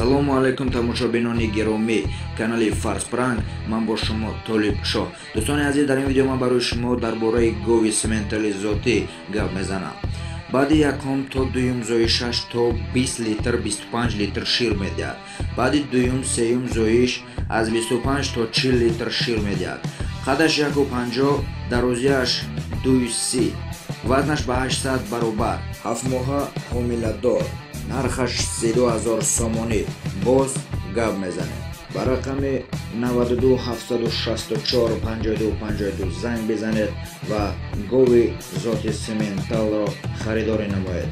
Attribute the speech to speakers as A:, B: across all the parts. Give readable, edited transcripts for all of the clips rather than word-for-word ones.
A: Ассалому алайкум, тамошобинони гиромӣ канали Фарспранг, ман бо шумо Толиб Шоҳ. Дӯстони азиз, дар ин видео ман барои шумо дар бораи гови симентали зотӣ гап мезанам. Баъди якум то дуюм зоишаш то 20 литр, 25 литр шир медиҳад. Баъди дуюм, сеюм зоиш аз 25 то 40 литр шир медиҳад. Қадаш 1,50, дарозиаш 2,30, вазнаш ба 800 баробар, ҳафтмоҳа ҳомиладор, нархаш 32 000 сомонӣ. Боз гап мезанем. Ба рақами 92 764 52 52 занг бизанед ва гови зоти сименталро харидорӣ намоед.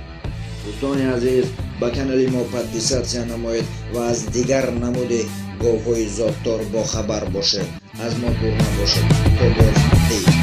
A: Дӯстони азиз, ба канали мо подписаться намоед ва аз дигар намуди говҳои зотдор бохабар бошед. Аз мо дур набошед. То боз дид.